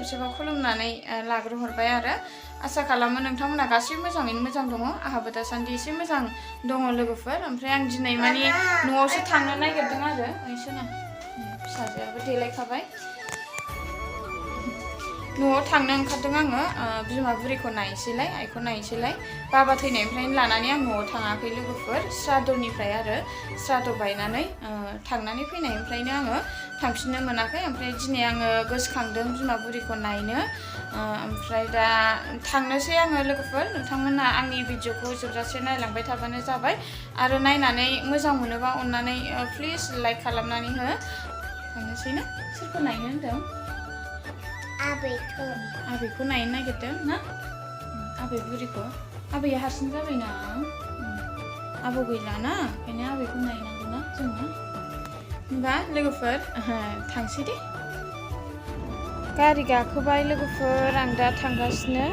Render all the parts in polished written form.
खेबसेबाव खुलुमनानै लाग्रोहरबाय आरो आसा खालामो नोंथांमोना गासैबो मोजाङैनो मोजां दङ आंहाबो दासान्दि एसे मोजां दङ लोगोफोर ओमफ्राय आं दिनै माने न'आवसो थांनो नागिरदों आरो ओइसोना फिसाजोआबो देलायखाबाय न'आव थांनो ओंखारदों आङो बिमा बुरिखौ नायनोसैलाय आइखौ नायनोसैलाय बाबा थैनायनिफ्रायनो लानानै आं न'आव थाङाखै लोगोफोर श्राद्धनिफ्राय आरो श्राद्ध बायनानै थांनानै फैनायनिफ्रायनो आङो थांफिननो मोनाखै ओमफ्राय दिनै आङो गोसोखांदों बिमा बुरिखौ नायनो ओमफ्राय दा थांनोसै आङो लोगोफोर नोंथांमोना आंनि भिडिअखौ जोबजासे नायलांबाय थाबानो जाबाय आरो नायनानै मोजां मोनोबा अननानै प्लिज लाइक खालामनानै हो थांनोसै ना सोरखौ नायनो होनदों आबैखौ नायनो नागिरदों ना आबै बुरिखौ आबैया हारसिं जाबायना आबौ गैला ना ओंखायनो आबैखौ नायनांगौ ना जोङो होनबा लोगोफोर थांसै दे गारि गाखोबाय लोगोफोर आं दा थांगासिनो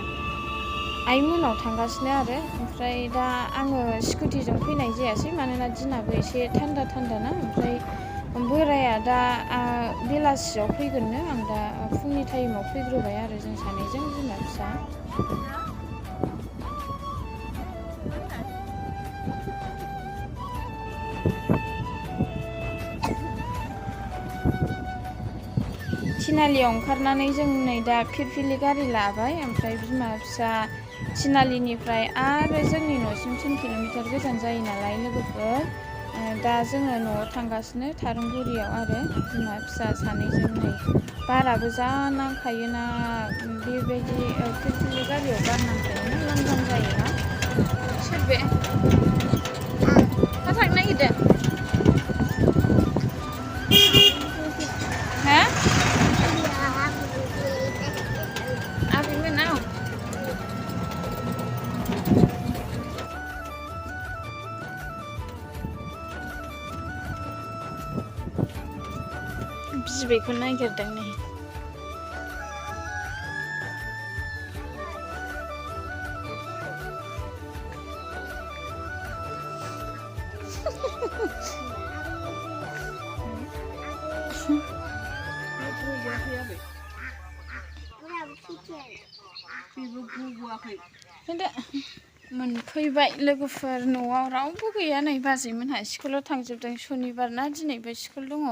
आइमोनाव थांगासिनो आरो ओमफ्राय दा आङो स्कुटिजों फैनाय जायासै मानोना दिनाबो एसे थान्दा ना ओमफ्राय बोराया दा बेलासियाव फैगोननो आं दा फुंनि टाइमाव फैग्रोबाय आरो जों सानैजों बिमा फिसा थिनालियाव ओंखारनानै जों नै दा फिरफिलि गारि लाबाय ओमफ्राय बिमा फिसा थिनालिनिफ्राय आरो जोंनि न'सिम 10 किल'मिटार गोजान जायो नालाय लोगोफोर दा जोङो न'आव थांगासिनो थारुंगुरियाव आरो बिमा फिसा सानैजों नै बाराबो जा नांखायोना बेबायदि फिरफिलि गारियाव बार नांखायोना लांदां जायोना सोर बे मा थांनो नागिरदों हा आबैमोनाव बिबैखौ नागिरदों नै मोनफैबाय लोगोफोर न'आव रावबो गैया नै बाजैमोनहा स्कुलाव थांजोबदों सनिबार ना दिनैबो स्कुल दङ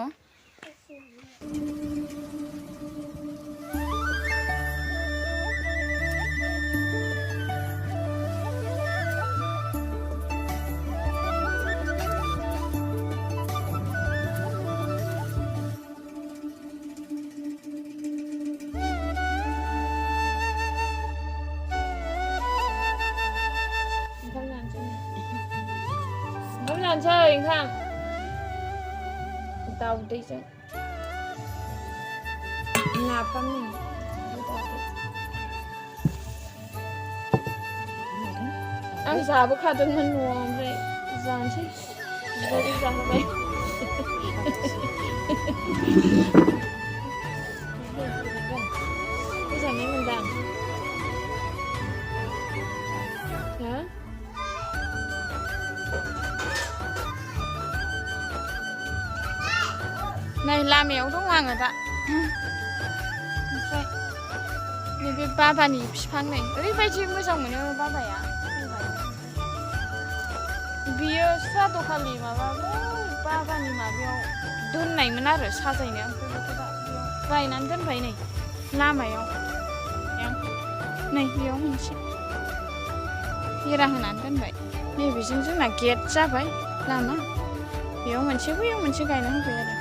जानोसै ओंखाम दाउदैजों नाफामनि आं जाबोखादोंमोन न'आव ओमफ्राय जानोसै बिबाजै जाहोबाय मोजाङै मोनदां नै लामायाव दङ आङो दा ओमफ्राय नैबे बाबानि बिफां नै ओरैबायदि मोजां मोनो बाबाया बियो श्राद्ध खालि माबाबो बाबानि माबायाव दोननायमोन आरो साजायनो ओमफ्राय बेखौ दा गायनानै दोनबाय नै लामायाव नै बेयाव मोनसे बेरा होनानै दोनबाय नैबेजों जोंना गेट जाबाय लामा बेयाव मोनसे बैयाव मोनसे गायना होबाय आरो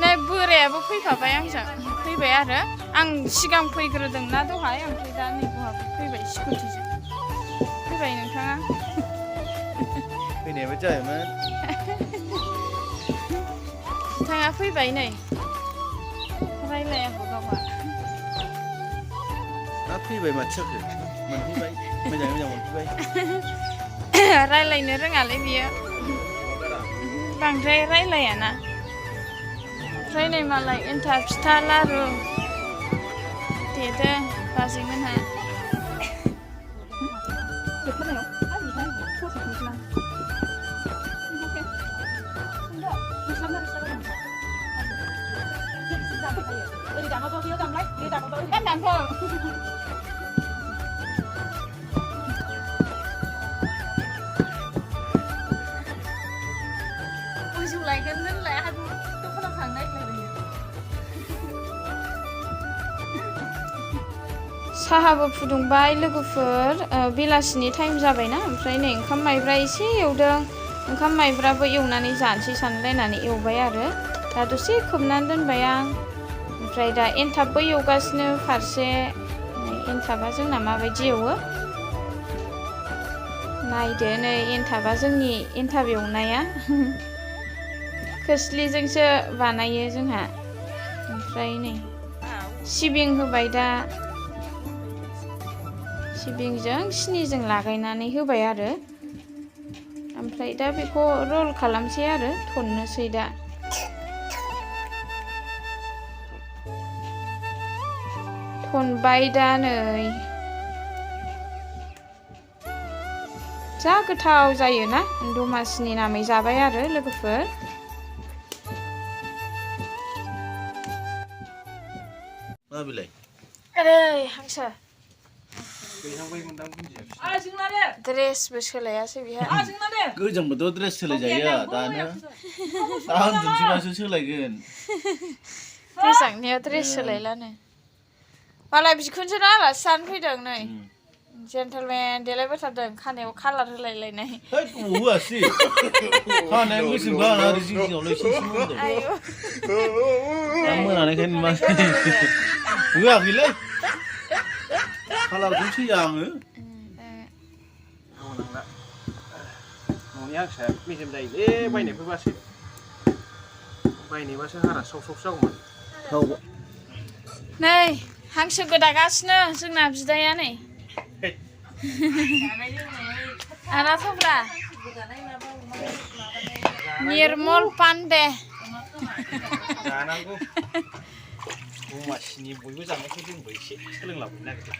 नै बोरायाबो फैफाबाय आंजों फैबाय आरो आं सिगां फैग्रोदोंना दहाय ओमफ्राय दा नै बहाबो फैबाय स्कुटिजों फैबाय नोंथाङा फैनायबो जायोमोन नोंथाङा फैबाय नै रायलायाखै गावहा फैबाय माथो मोनफैबाय मोजाङै मोजां मोनफैबाय रायलायनो रोङालै बियो बांद्राय रायलायाना ओमफ्राय नै मालाय एन्थाब फिथा लारु देदों बाजैमोनहा थांखो बुजिव लायगोन होनलाय आहा दखानाव थांनो नागिरलायबाय साहाबो फुदुंबाय लोगोफोर बेलासिनि टाइम जाबायना ओमफ्राय नै ओंखाम माइब्रा एसे एवदों ओंखाम माइब्राबो एवनानै जानोसै सानलायनानै एवबाय आरो दा दसे खोबनानै दोनबाय आं ओमफ्राय दा एनथाबबो एवगासिनो फारसे एनथाबा जोंना माबायदि एवो नायदो नै एनथाबा जोंनि एनथाब एवनाया खोस्लिजोंसो बानायो जोंहा ओमफ्राय नै सिबिं होबाय दा सिबिंजों सिनिजों लागायनानै होबाय आरो ओमफ्राय दा बेखौ रल खालामसै आरो थननोसै दा थनबाय दा नै जा गोथाव जायोना दमासिनि नामै जाबाय आरो लोगोफोर मा बिलाय आरे हांसो ड्रेसबो सोलायासै बिहा गोजां बोथोराव ड्रेस सोलायजायो दानो दा उन्दुनोसैबासो सोलायगोन गोजांनायाव ड्रेस सोलायलानो मालाय बिखुनजोना आलासि जानो फैदों नै जेन्टेलमेन देलायबोथारदों खानायाव कालार होलायलायनाय होआसै खानाया गोसोमखा आरो जिं जिङावल' एसे एसे मोनदों दा मोनानायखायनो मा होआखैलै कालारखौनो सैया आङो न'नि हांसोआ मेजेम जायोलै बायनायबासो हारा सब जागौमोन नै हांसो गोदागासिनो जोंना बिदाया नै आराथ'ब्रा निर्मल पान्डे जानांगौ दमासिनि बयबो जानायखौ जोंबो एसे सोलोंलाबायनो नागिरदों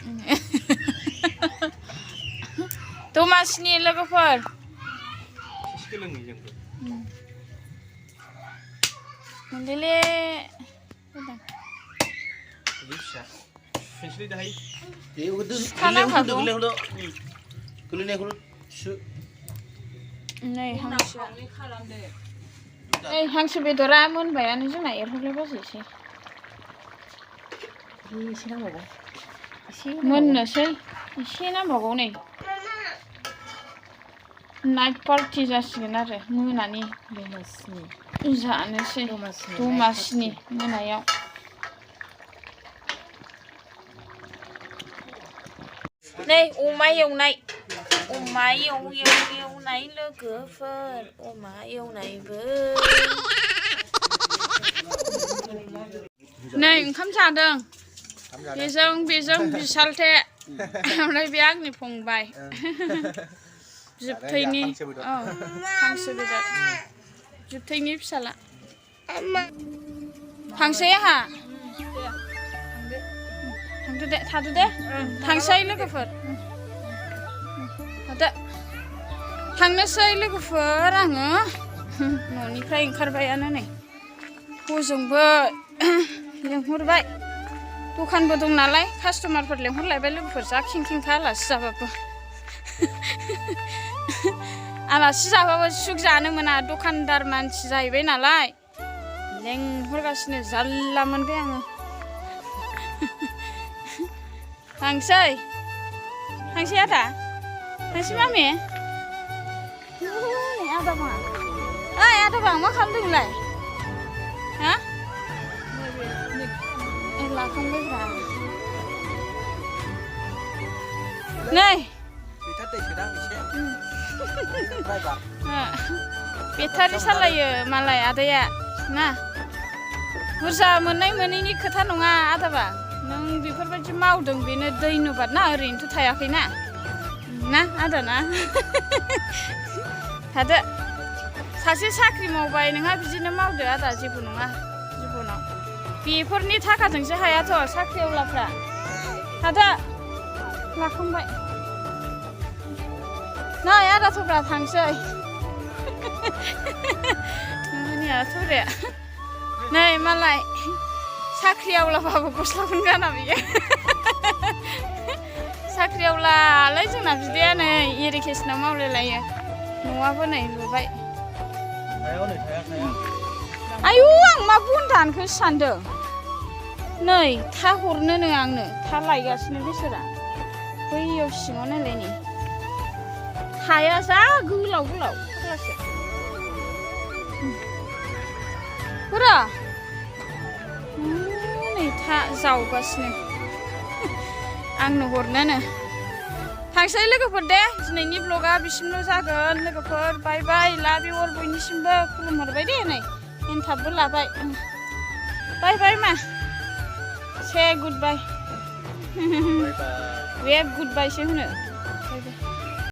दमासिनि लोगोफोर एसे सोलोङो जोंबो मोनदेले फिसा पेन्सिल दाहाय गोलैनायखौल' नै हांसो बेदरा मोनबायानो जोंना एरहरलायबासैसै मोननोसै एसे नांबावगौ नै नाइट पार्टि जासिगोन आरो मोनानि जानोसै दमासिनि मोनायाव नै अमा एवनाय लोगोफोर अमा एवनायबो नै ओंखाम जादों बेजों बिसालथे ओमफ्राय बे आंनि फंबाय जोबथैनि हांसो बेदर जोबथैनि फिसाला थांसै आंहा थांदो दे थादो दे थांसै लोगोफोर थादो थांनोसै लोगोफोर आङो न'निफ्राय ओंखारबायानो नै हजोंबो लेंहरबाय दखानबो दं नालाय कास्टमारफोर लेंहरलायबाय लोगोफोर जा खेंखेंखा आलासि जाबाबो आलासि जाबाबो सुख जानो मोना दखानदार मानसि जाहैबाय नालाय लेंहरगासिनो जारला मोनबाय आङो थांसै आदा थांसै मामि आदा बां मा खालामदोंलाय हा लाखांबायब्रा नै बेटारि सालायो मालाय आदाया ना बुरजा मोननाय मोनैनि खोथा नङा आदाबा नों बेफोरबायदि मावदों बेनो दैनुबाद ना ओरैनोथ' थायाखैना ना आदा ना थादो सासे साख्रि मावबाय नोंहा बिदिनो मावदो आदा जेबो नङा जिबनाव बेफोरनि थाखाजोंसो हायाथ' साख्रिआवलाफ्रा थादो लाखांबाय नै आदाथ'ब्रा थांसै नै मालाय साख्रिआवलाबाबो गस्लाखौनो गाना बियो इरिगेसनाव मावलायलायो न'आबो नै लुबाय हायाव नै थाया आयु आं मा बुन्दानखौ सानदों नै था हरनोनो आंनो था लायगासिनो बिसोरा बैयाव सिङाव नालाय नै हाया जा गोलाव गोलाव फाग्लासो हुरा नै था जावगासिनो आंनो हरनोनो थांसै लोगोफोर दे दिनैनि ब्लगा बिसिमल' जागोन लोगोफोर बाय बाय लाभ इउ अल बयनिसिमबो खुलुमहरबाय दे नै एनथाबबो लाबाय बाय बाय मा से गुड बाय वेब गुड बायसो होनो बाय बाय